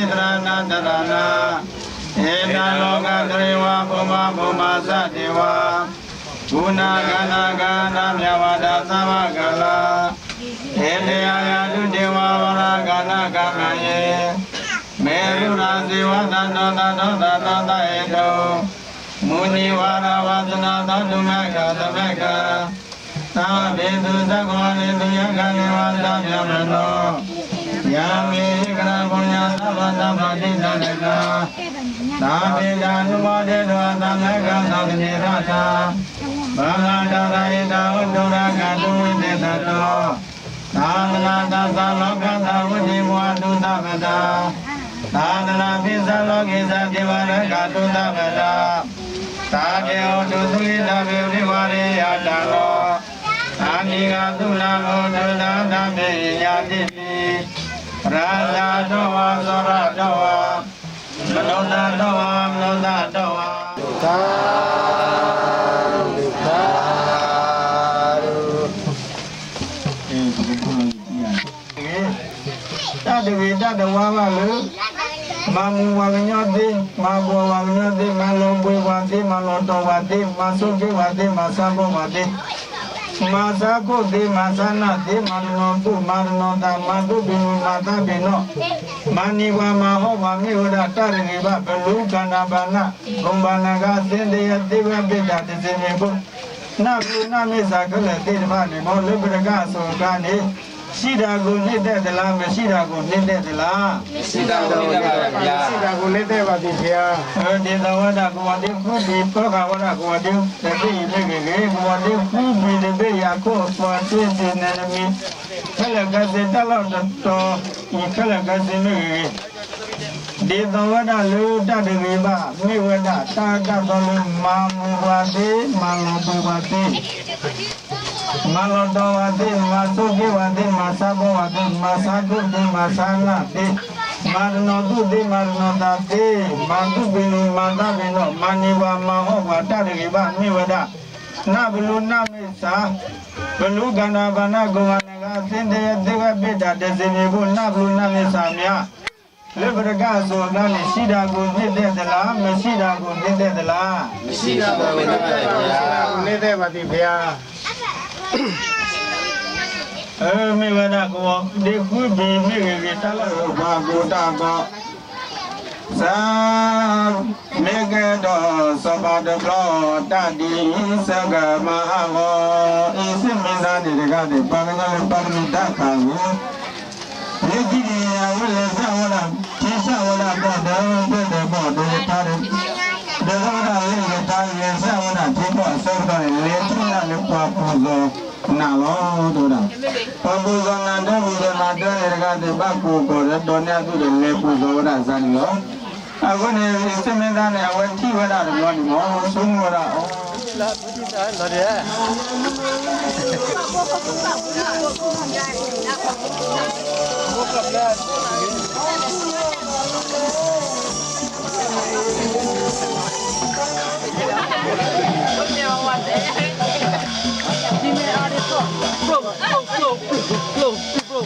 သရၣ်နတရၣ်န ဧတၢ်လီၤကတြ့ဝါ ဘိမၤဘိမၤစၢ်ဒ့ဝါ ကူနၤဂၤနၤဂၤနၤ မၠၣ်ဝါဒၣ်သးဝါကလၤ ဧတယၤယၤဒုဒ့ဝါ ဝရဂၤနၤဂၤမၤယ့ၤ မ့ၢ်ရူရၤစ့ဝါ သးဒီသးဒီသးဒီသးအဲၣ်ဒိး မုၢ်နံၤဝါရၤဝါ သနၤသီဒုမဲကၤသမဲကၤ တၢ်ဘၣ်သုသးကီးန့ၣ် သုယကၤန့ၢ်ဝဲတၢ်မၤမၤနီၤ ယမ့ၢ်ယကရၢဖိညါ တၢ်ဘၣ်တၢ်ဘၣ်ဒ်တၢ်လဲၤကျါ တၢ်ဘၣ်တၢ်ဒုးမၤဒ့ဒိၣ်အသးလၢကၤသန့ၤတၢ်တၢ် ဘၣ်မၤတၢ်သးအံၤတၢ်အိၣ်ဒိၣ်ရၤကၤဒုးဝဲသ့ၣ်တၢ်တီ တၢ်သနၤတၢ်သးလီၤကၤသးဝဲဒံးဘၣ်ဒုးတၢ် ပတၢ်, တၢ်သရၣ်ဖံစၢ်လီၤက့ၤစၢ် ဒံဝရကၤဒိသးပတၢ်, တၢ်ကဲအိၣ်ထူၣ်သူၣ်ဂ့ၤ တၢ်ဘၣ်ဒံဝါရ့ယၤတၢ်လီၤ, တၢ်နံၤဂၤသူၣ်နၤမုၢ်ထူၣ်သး တၢ်မ့ၢ်အံၤညါတ့ၢ်လံ, ရၤသးဒီဝါ စီၤရၤဒီဝါ, မနိသးဒီဝါ မနိသးဒီဝါ, တၢ် တၢ်တဂ့ၤတၢ်တဝါဘၣ်လၢ မၤမူပှၤကညီသ့, မၤဘှီပှၤကညီသ့, မၤလီၤဘှံးပှၤသ့, မၤလီၤတီၤပှၤသ့, မၤဆိးက့ပှၤသ့, မၤဆါဘှီပှၤသ့, မၤဆါခိၣ်သ့, မၤဆါနၢ်သ့, မၤတနီၤသူၣ်, မၤတနီၤသး, မၤသူၣ်ဘ့ၣ်မုၢ်, မၤသးဘ့ၣ်နီၣ်, မၤနံၤပှၤ, မၤဟီၣ်ပှၤ, မ့ၢ်ဝဲဒၣ်တၢ်တဂ့ၤဘၣ်, ပလူၤကၤနၤဘၤနၢ်, ကိးဘၤနၤဂၤ သ့ဒ့ယဲ သ့ဝဲဘ့ၣ်ဒၣ်တစ့မ့ၢ်ဘိၣ် နၢ်ဘျုးနၢ်မ့ၢ်စးခဲလၢာ်သ့ၣ်တဖၣ်န့ၣ် မ်လၢပတဂၤအစိၤအကျါန့ၣ်, စံးတၢ်ကိးန့ၢ်ဒဲးသလါ, မ့ၢ်စံးတၢ်ကိးန့ၢ်ဒဲးသလါ, မ့ၢ်စံးတၢ်ကိးန့ၢ်ဒဲးသလါ, ဒ်သိးဝဲဒၣ်ကဝီၤဒ့ဃုဘံၤ ပၢဃာ်ဝဲဒၣ်ကဝီၤဒ့တဘ့ၣ်အံၤမ့ၢ်ဂ့ၤဂ့ၤ, ကဝီၤဒ့ဃုဘံၤတဘ့ၣ်အံၤ အခိၣ်အသွးတ့ၢ်စ့န့ၣ်တမံၤ, ခဲလၢာ်ခဲဆ့တၢ်လီၢ်တတီၤအံၤ ခဲလၢာ်ခဲဆ့မ့ၢ်ဂ့ၤဂ့ၤ ဒ်သိးဝဲဒၣ်လၢတၢ်တဂ့ၤဘၣ် မ့ၢ်ဝဲဒၣ်တၢ်ကၢ်သိးလၢ မၤမူပှၤသ့, မၤလီၤဘှံးပှၤသ့, မၤလီၤတီၤပှၤသ့, မၤဆိးက့ပှၤသ့, မၤဆါဘှီပှၤသ့, မၤဆါခိၣ်သ့, မၤဆါနၢ်သ့, မၤတနီၤသူၣ်သ့, မၤတနီၤသးသ့, မၤသူၣ်ဘ့ၣ်မုၢ်, မၤသးဘ့ၣ်နီၣ်, မၤနံၤပှၤ, မၤဟီၣ်ပှၤ, တၢ်တဂ့ၤဘၣ် မ့ၢ်ဝဲဒၣ် နၢ်ဘျုးနၢ်မ့ၢ်စး, ပလူၤကၤနၤဘၤနၢ် ကိးဘၤနၤဂၤ သ့ဒ့ယဲ သ့ဝဲဘ့ၣ်ဒၣ်တစ့မ့ၢ်ဘိၣ် နၢ်ဘျုးနၢ်မ့ၢ်စးမ့ၢ်ဧါ. လၢပတဂၤအစိၤအကျါန့ၣ် စံးတၢ်ကိးန့ၢ်ဒဲးသလါ, မ့ၢ်စံးတၢ်ကိးန့ၢ်ဒဲးသလါ, မ့ၢ်စံးတၢ်ကိးန့ၢ်ဒဲးသလါ, န့ၢ်ဒဲးဘၣ်သ့ၣ်ဖဲဧါ. အၢ မ့ၢ်ဝဲဒၣ်ကဝီၤဒ့ဃုဘံၤမ့ၢ်ဂ့ၤဂ့ၤ တၢ်လီၢ်ပှၤကိးတၢ်ဘီ စၢ် မ့ၢ်ကဲဒီးစီၤပၤတဘျီ တၢ်ဒ်အံၤ စၢ်ကမၤဟးဂီၤ အံၤစ့ၢ်မ့ၢ်သးန့ၣ်တဂၤန့ၣ် ပှၤကညီလၢပှၤကလုာ်တၢ်ခးဂ့ၤ လၢခံန့ၣ် အဝဲလဲၤစၢ်ဝဲဒၣ် ထံစၢ်ဝဲဒၣ်ဒီး ဒီး ဒီး ဒီး ဒီး ဒီး ဒီး ဒီး ဒီး လဲၤစၢ်ဝဲဒၣ်ထံကီၢ်အဆၢကတီၢ်န့ၣ် လဲၤထံၣ်ဝဲဒၣ်လၢပှၤပူၤစီၤနၤလီၤ တဲဝဲဒၣ်. ပှၤပူၤစီၤနၤဒၢ ပူၤစီၤနၤဒၢန့ၣ်တဂၤန့ၣ် ဘၣ်ကိးကီးဒီး ဒီးန့ၢ်အဒူၣ်ဒီး လဲၤပူၤစီၤဝဲဒၣ်အသးန့ၣ်လီၤ. အဃိန့ၣ် စ့ၢ်မ့ၢ်သးန့ၣ် အဝဲထံၣ်ဝဲဒၣ်တဘျီန့ၣ်မ့ၢ် ဆိကမိၣ်ဝဲဒၣ်အီၤ န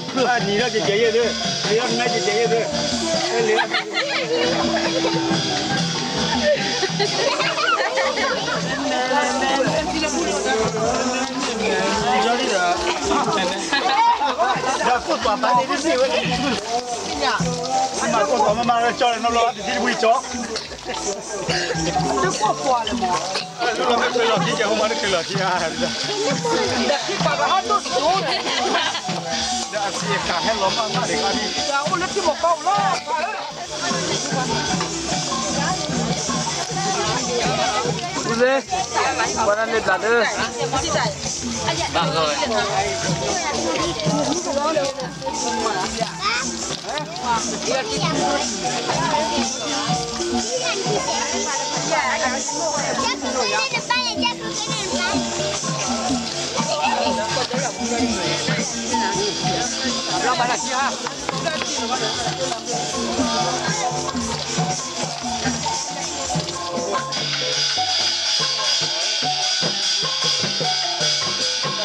ံၤလီၤကဲကဲယဲၢ်သၢ, နံၤလီၤကဲကဲယဲၢ်သၢ, လံၤလီၤ ဒီးကိၢ်ပှၤပာ်န့ၣ်တစံးဝဲ, မၤကိၢ်ပှၤမၤမၤလၢကၠီလၢနီၤလီၤ တထံတဝံၤကၠီ, တကိၢ်ပှၤလၢမၤ, လၢလီၤမ့ၢ်ချုးလီၤထံကဲ ဟိမၤတချုးလီၤထံဧါ, ဒီးခံပှၤဘၣ်ဟးဒိၣ်စိန့ၣ်, ဒီးအစံးအခါဟဲလီၤမးမးဒံးခါဒံး, ဒီးအိၣ်လၢထံမီၤကီၢ်လီၤ ပှၤလၢ, ပှၤလၢ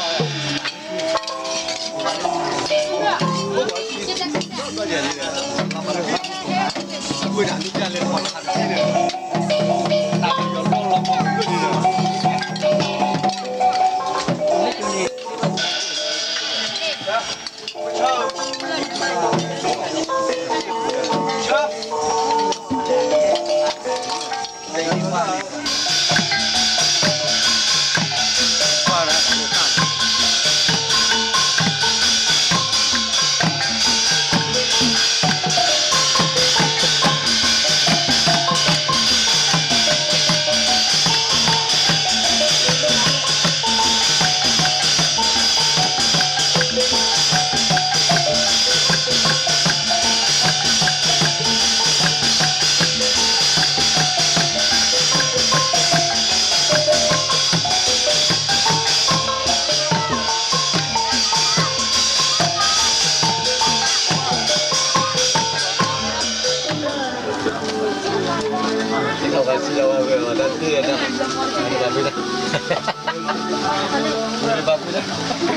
န့ၣ်ဘျးဒၢ, ဘၣ်ဂီၢ်ဝဲ လီၤဘၣ်ဆံလီၤဝဲဝဲအီၤ တၢ်တ့ၢ်တၢ် ဘၣ်ဖုတၢ် ဘၣ်ဖုတၢ် ခွါ